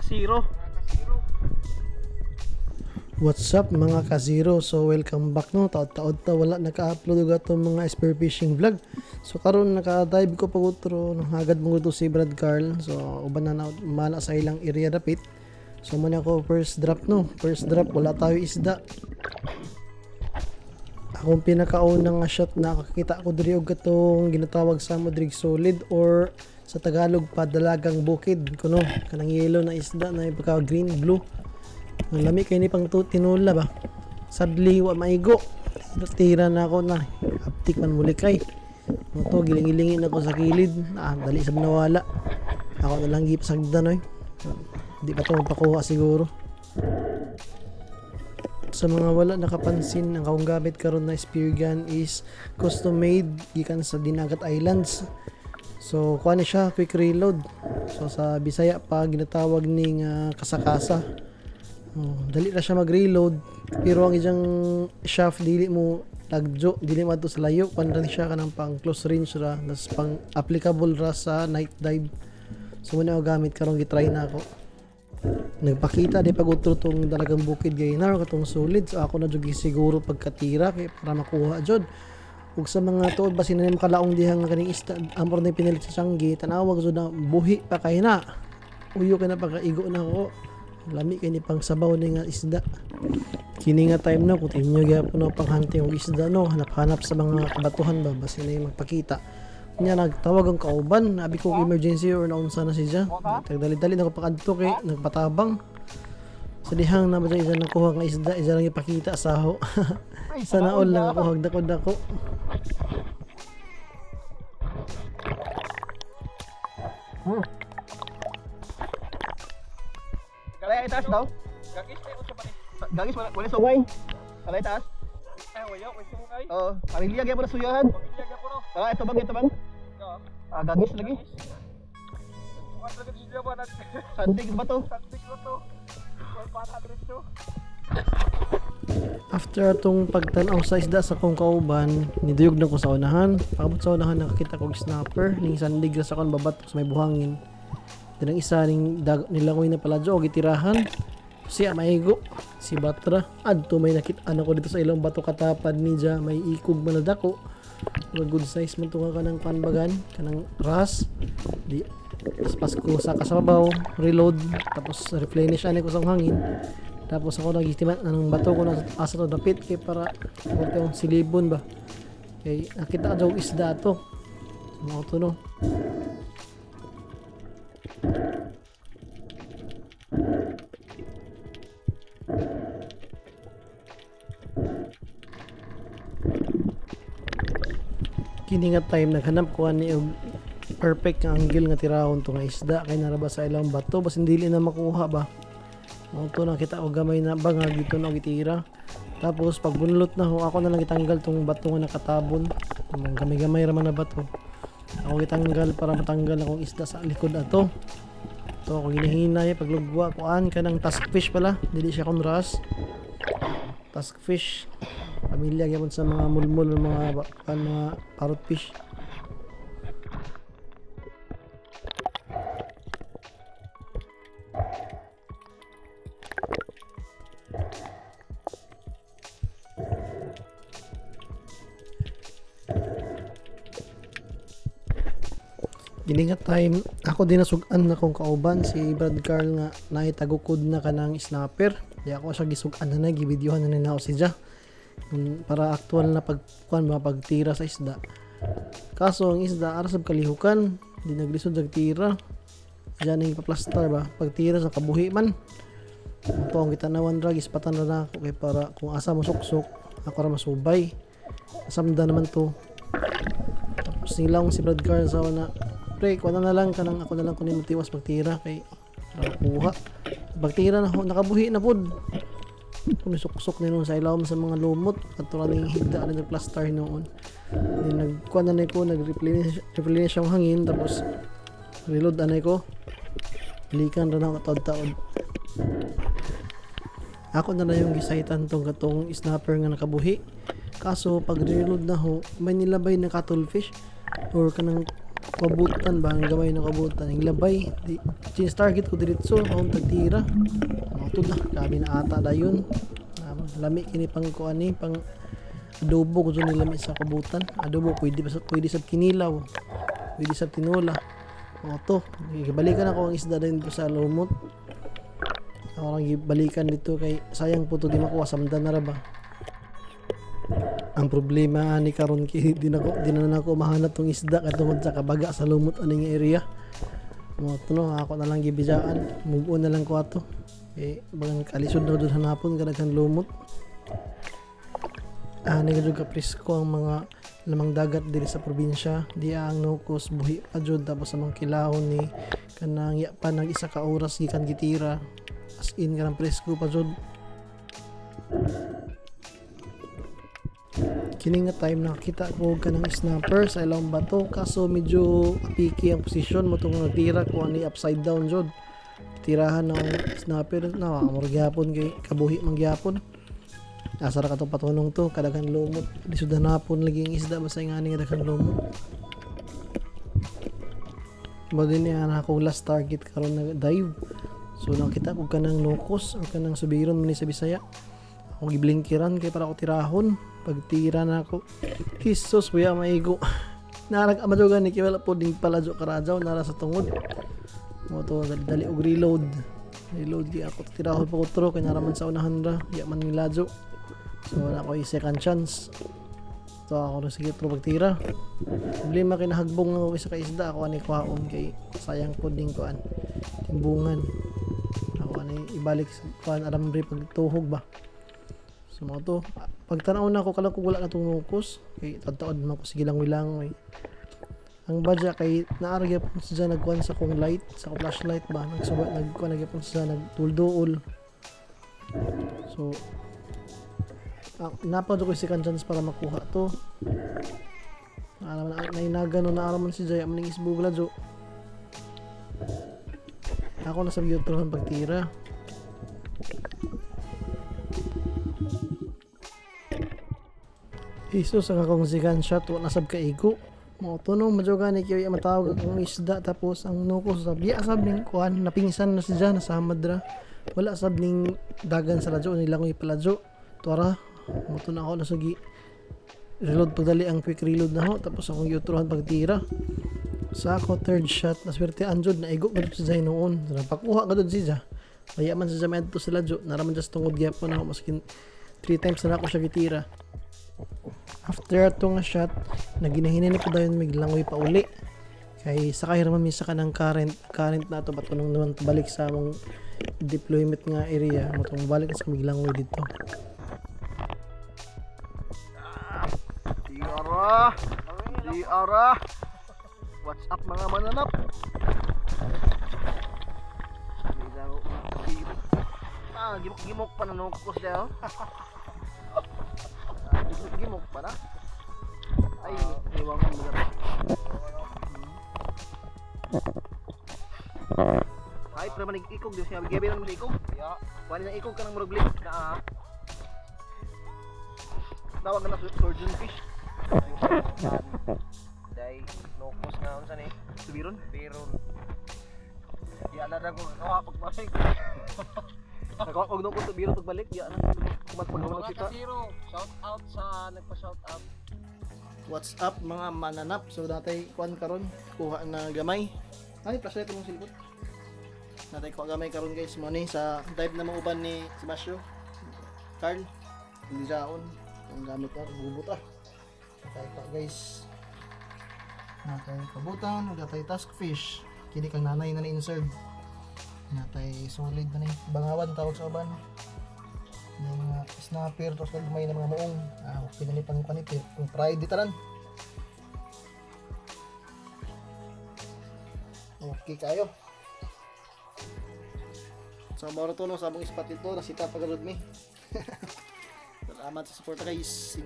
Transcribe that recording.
Kasiro. What's up, mga ka-zero? So welcome back, no. Taod-taod ta wala naka-upload og atong mga spear fishing vlog. So karon naka-dive ko pag utro, hagad mo to si Brad Carl. So uban na na mana sa ilang area dapit. So man ako first drop, no. First drop, wala tayo isda. Akong pinakaunang nga shot, nakakita ko diri og katong ginatawag sa mo diri solid or sa Tagalog pa dalagang bukid kuno, kanang yellow na isda na pagka green blue. Ang lami kay ni pang tinula ba. Sadly, wa maigo. Tira na ako na. Aptik man muli kay. Mo to giling-gilingin ako sa kilid. Ah, dali sab nawala. Ako na lang gipasagdan oy. Di pa to mapakuha siguro. Sa mga wala nakapansin, ang akong gamit karon na spear gun is custom made gikan sa Dinagat Islands. So kuha ni siya, quick reload. So sa Bisaya pa ginatawag ning kasakasa. Oh, dali ra siya mag-reload, pero ang iyang shaft dili mo lagjo, dili mo adto sa layo, kuan ra ni siya, kanang pang close range ra, tas pang applicable ra sa night dive. So muna ako gamit karon, gitry na ako. Nagpakita di pag utro tong dalagang bukid gay na katong solid, so ako na jud siguro pagkatira kay para makuha jud. Ug sa mga tuod basin na makalaong diha nga kaning isda amor na pinilit sa sanggi, tanawag jud na buhi pa kay na. Uyo kay na pagkaigo na ako. Lami kay ni pang sabaw ni nga isda. Kini nga time na continue gyapon na pang hunting og isda, no, hanap-hanap sa mga kabatuhan ba, basin na yung magpakita. Nya nagtawag ang kauban, abi ko emergency or naunsa na siya. Tagdali-dali na ko pakadto kay nagpatabang. Sa dihang na ba isa nakuha nga isda, isa lang ipakita sa ho. Sana all lang ako hagdako-dako. Kalay itaas daw. Gagis tayo sa panis. Gagis wala wala sungay. Kalay taas. Ay, wala ko sungay. Oo, pamilya gyapon na suyahan. Pamilya gyapon no. Ah, ito bang ito bang? Oo. Ah, gagis lagi. Kuan lagi siya ba nag Sandig ba to? sandig ko to. Kuan pa na diretso. After atong pagtan-aw sa isda sa akong kauban, niduyog na ko sa unahan. Pagabot sa unahan, nakakita ko og snapper ning sandig ra sa akong babat sa may buhangin. Then ang isa ning nilangoy na paladyo og gitirahan. Siya maigo si Batra. Adto may nakit-an ako dito sa ilang bato katapad ni ja, may ikog man na dako. Mga good size man to nga kanang panbagan, kanang ras. Di paspas ko sa kasabaw, reload, tapos replenish ani ko sa hangin. Tapos ako nag-estimate anong bato ko na asa to dapit kay para huwag tayong silibon ba. Kay nakita ka og isda to. So, mao to, no. Kini nga time naghanap ko ani og perfect nga angle nga tirahon to nga isda kay naraba sa ilang bato, basin dili na makuha ba. Mao to, nakita og gamay na bangag dito na og gitira. Tapos pag bunlot na ho, ako na lang gitanggal tong bato nga nakatabon. Mga gamay-gamay ra man na bato. Ako gitanggal para matanggal akong isda sa likod ato. To ako ginahinay paglugwa kuan kanang tusk fish pala, dili siya kon ras. Tusk fish. Pamilya gyapon sa mga mulmul, mga kuan, mga parrot fish. Gini nga time, ako din nasugan na kong kauban si Brad Carl nga naitagukod na kanang snapper. Di ako siya gisugan na, gibidyohan na nina ako siya. Para actual na pagkuan mga pagtira sa isda. Kaso ang isda ara sab kalihukan, di naglisod sa tira. Diyan ang ipaplastar ba, pagtira sa kabuhi man. Ito ang gitanawan ra, gispatan ra na ako kay para kung asa mo suksok, ako ra masubay. Asamda naman to. Tapos nilang si Brad Carl sa una, pre, kuha na lang kanang ako na lang kunin matiwas pagtira kay para makuha. Pagtira na ho, nakabuhi na pod. Kumisuksok ni noon sa ilawom sa mga lumot at wala ning higda na nagplastar noon. Then nagkuha na ko, nag-replenish replenish ang hangin, tapos reload anay ko. Balikan ra na ako taod-taod. Ako na lang yung gisaitan tong katong snapper nga nakabuhi. Kaso pag reload na ho, may nilabay na cuttlefish or kanang Kabutan ba, ang gamay ng kabutan. Ang labay, di, change target ko diretso, akong tagtira. Mautod na, grabe na ata dayon. Ah, lami kini pang kuan ni, pang adobo ko ni lami sa kabutan. Adobo pwede pa sa pwede sa kinilaw. Pwede sa tinola. O to, gibalikan ako ang isda din dito sa lumot. Ako lang gibalikan dito kay sayang po to di makuha, samdan na ra ba. Ang problema ani karon kay di na nako mahanap tong isda kay tungod sa kabaga sa lumot aning area. Mo to no, ako na lang gibisaan, move on na lang ko ato. Eh bagan kalisod na jud hanapon kadaghan lumot. Ani jud ka presko ang mga lamang dagat diri sa probinsya. Di ang nukos buhi pa jud, tapos among kilahon ni kanang ya pa nag isa ka oras gikan gitira. As in kanang presko pa jud. Kini nga time nakita ko og kanang snapper sa ilang bato, kaso medyo apiki ang posisyon mo tong nagtira ko ani, upside down jud. Tirahan ng snapper na amor gyapon kay kabuhi man gyapon. Asa ra katong patunong to, kadaghan lumot. Lisod hanapon lagi ang isda basta nga ani nga daghan lumot. Mo din niya na akong last target karon na dive. So nakita ko kanang nukos or kanang subiron man ni sa Bisaya. Ako giblinkiran kay para ako tirahon. Pagtira na ako, Jesus, buya maigo. Narag amadugan ni kay wala po ding paladyo karadyaw nara sa tungod. Mo to dali, dali og reload. Reload gi ako tirahon pa ko tro kay naraman sa unahan ra, di man niladyo. So wala ko second chance. So ako na sige tro pagtira. Problema kay nahagbong ako isa ka isda, ako ani kuhaon kay sayang po ding kuan. Timbungan. Ako ani ibalik sa kuan alambre pagtuhog ba. So mga to, pagtanaw na ako kalang ko wala na tong nukos kay taod man ko sige lang wilang. Ang badya kay naa ra gyapon siya nagkuan sa kong light, sa akong flashlight ba, nagsuba nagkuan na gyapon siya nagdulduol. So napa ko second chance para makuha to. Naaraman na nainaga no naaraman si Jaya maning isbugla jo. Ako na sa gyud pagtira. Jesus, ang akong second shot, wala sab kaigo. Mo to no, madyo gani kay matawag akong isda, tapos ang nukos sab di sab ning kuan, napingsan na siya nasa madra. Wala sab ning dagan sa ladyo nila ko ipaladyo. Tuara, mo to na ako nasugi. Reload pagdali ang quick reload na ho, tapos akong giutrohan pagtira. Sa ako third shot, naswerte anjod na igo gud si Zay noon. Napakuha gud si Zay. Kaya man si Zay maadto sa ladyo, naraman just tungod gyapon ako maskin 3 times na ako siya gitira. After ato nga shot, naginahinay na po dayon mig langoy pa uli. Kay sakay ra man mi sa kanang current, current na ato batunong naman balik sa among deployment nga area, mo tong balik sa mig langoy dito. Di ara. Di ara. What's up mga mananap? Ah, gimok-gimok pa na nukos daw. Gimok-gimok pa na. Ay, iwangan mo na. Ay, pero manig ikog di siya gabi na naman sa ikog. Ya, Wala na ikog ka ng murag lik na. Tawag na surgeon fish. Dai nukos na unsa ni? Subiron. Biron. Di ala ra ko kawa pagbalik. Nakawa og nukos subiron pagbalik di ana. Kumat pag Mga kita. kasiro, shout out sa nagpa-shout out. What's up mga mananap? So natay kuan karon, kuha na gamay. Ay, flashlight mong silbot. Natay kuha gamay karon guys, mo ni sa dive na mauban ni Sebastian. Carl, hindi jaon. Ang gamit na bubot ah. Natay kuha guys. Natay kabutan, natay tusk fish. Kini kang nanay na ni-insert. Natay solid na ni. Bangawan tawag sa uban. Yung mga snapper, tapos gamay na mga moong. Ah, okay na ni pang panipir. Kung pride di tanan. Okay kayo. So mao to no sa among spot dito nasita pagalod mi. Salamat sa suporta guys.